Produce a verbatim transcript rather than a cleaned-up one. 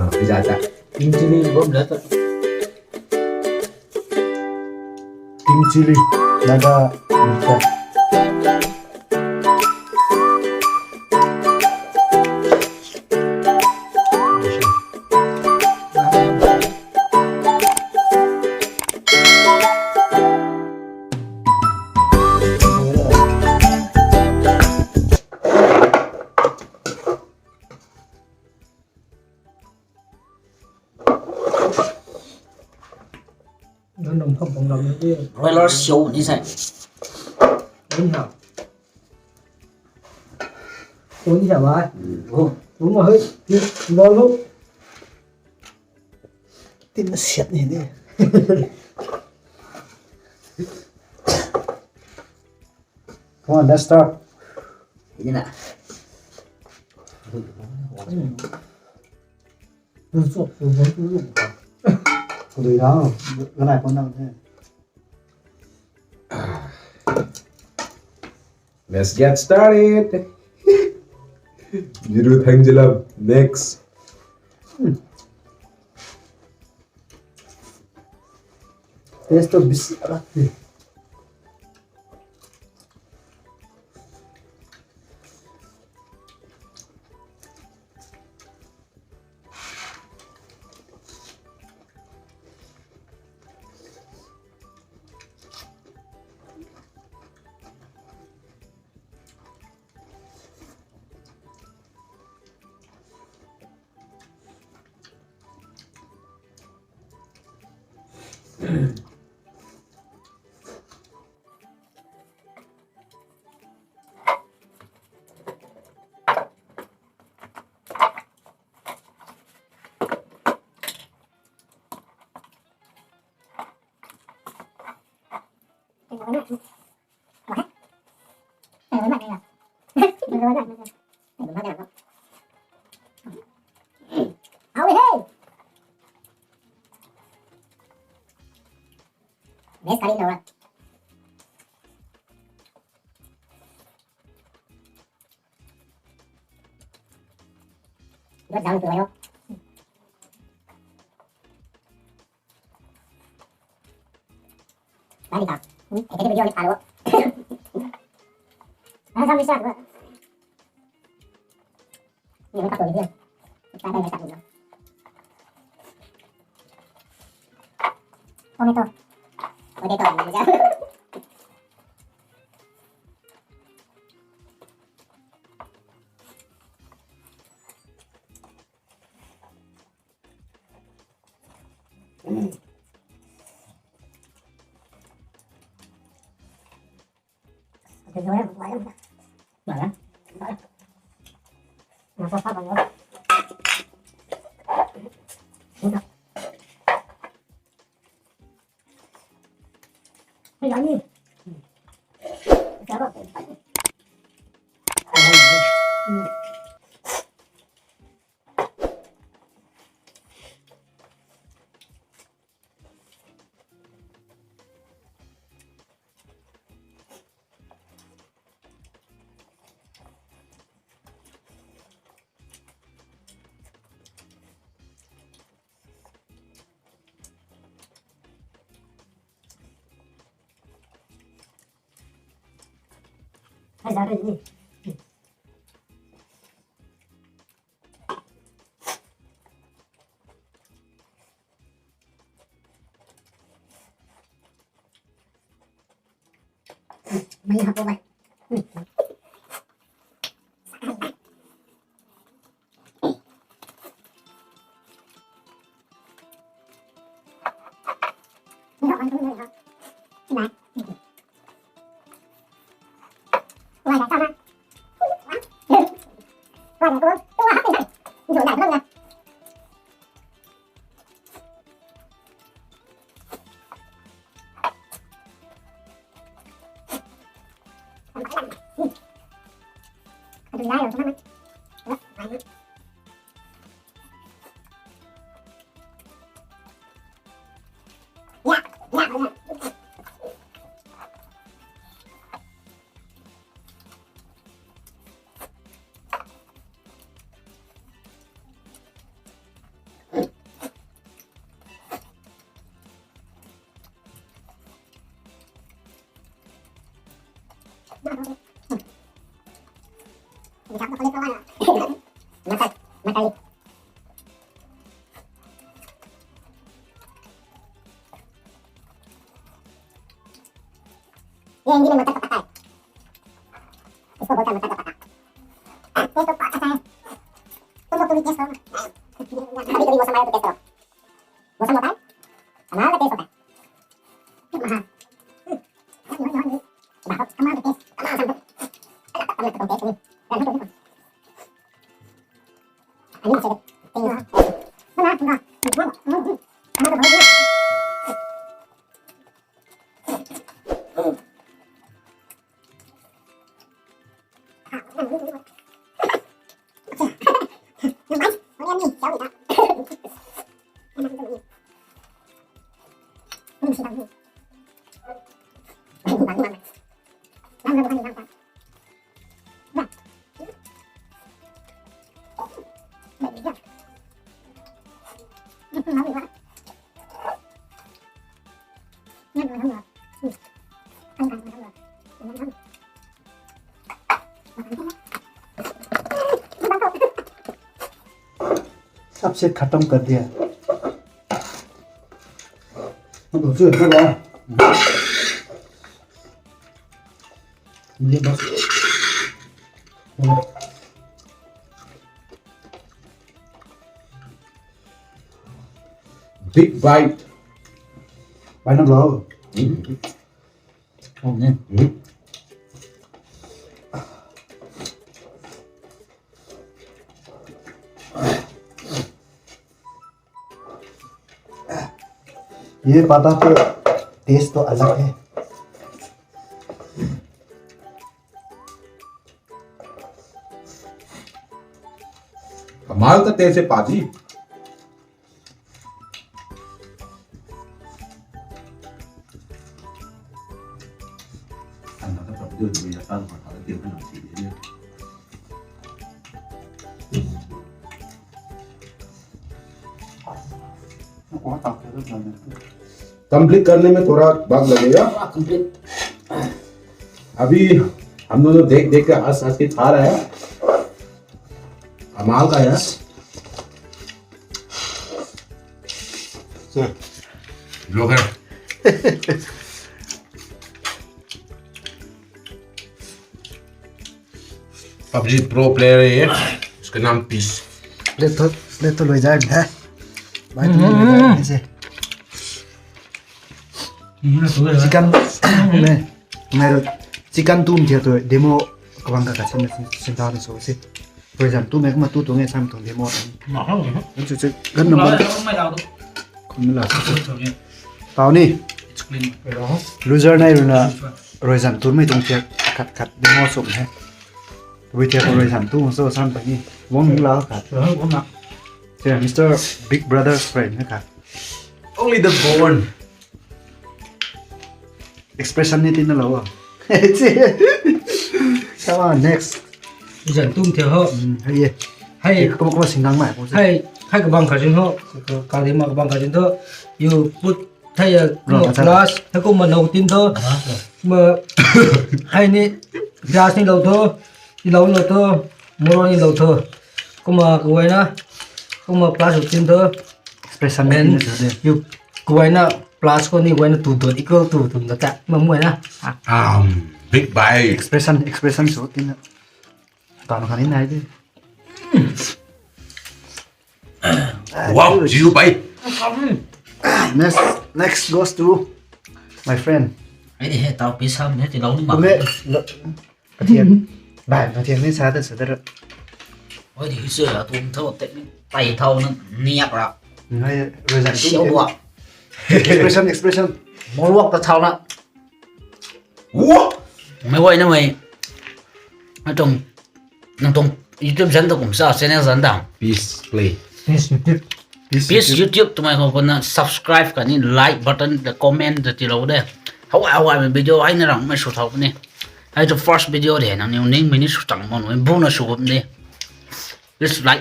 Pizza ta. Green chili bom la ta. Green chili. Naga. Broiler siu ni sai. Ui ha. Ui ha bai. Ui ma hui. Lol lu. Tin na siat ni ni. Come on, let's start. Ini na. Let's get started. Jiru thang jilam. Next. Taste to bisi ala. Best curry in the world. Rất dang từ đó. Bye đi cả. Cái video này cả rồi. Nó dang đi sao rồi. Nhiều cái cặp rồi đi. Cái đây là cặp gì đó. Tomato. Potato. Mei hap bou. ये हिंदी में मटर का पत्ता है। इसको बोलते हैं मटर का पत्ता। टेस्ट तो अच्छा है। तुम लोग तो भी टेस्ट करो ना। कभी कभी मौसम आया तो टेस्ट करो। मौसम होता है, कमाल का टेस्ट होता है। हाँ। बहुत कमाल का टेस्ट। कमाल का टेस्ट। सबसे खत्म कर दिया। ये बस। Big bite. Pineapple. ये पता तो टेस्ट तो अलग है। कमाल का टेस्ट है पाजी। कंप्लीट करने में थोड़ा वक्त लगेगा। पूरा कंप्लीट। अभी हम दोनों देख देख के हंस हंस के खा रहे हैं। कमाल का है। लोग है। पबजी प्रो प्लेयर है ये। इसका नाम पीस। प्लेट तो, प्लेट तो ले जाए है। भाई, तुम ले जाए ऐसे। चिकन में, मेरे चिकन तुम थे तो डेमो कबांग का कच्चे में चिंता नहीं सो से। For example, tu mei kumna tu tuang e sam tuang de mo. Chu chu gan number. Kum la. Tau ni. Loser nai runa roizan tu mei tuang thiak khat khat de mo sum he. Tabui thiak roizan tu so sam pa ni. Wang la khat. Che, Mister Big Brother's friend he khat. Only the born. Expression ni tina lo. Come on, next. Zan tum the ho. Mm, hai ye. Hai. Kau kau sing nang mai. Hai, hai kabang kha jin ho. Ka di ma kabang kha jin tho. You put hai ya. Plus, hai kum ma no tin tho. Ma hai ni gas ni lo tho. Ni lo lo tho. Moro ni lo tho. Kumna kaguayna. Kumna plus tin tho. Expression ni tina de. You kaguayna plus ko ni guayna tu dot equal to tu dot ta. Ma muayna. Um, big bite. Expression, expression so tina. Tau na khan ni nai de. Wow, you bite. Next, next goes to my friend. Ai di he tau pi sam he ti lo ni ma. Kume, lo, Pathian. Bai, Pathian ni sa ta sa ta. Oi di hise atum tho te tai thau na niak ra. Ngai, roizan tu. Siau dua. Expression, expression. Morok ta thau na. Wow! Mei guayna mei. Nang tuang, nang tuang YouTube channel ta kum sa channel zan dang. Peace Play. Peace YouTube. Peace YouTube twmei khou kumna subscribe kani like button ta comment ta tilou de. Hawai hawai mei video hei na rang mei sw thau ni. Hei tu first video de nang niw ning mei ni sw tang mon mei bu na sw gup ni. Please like,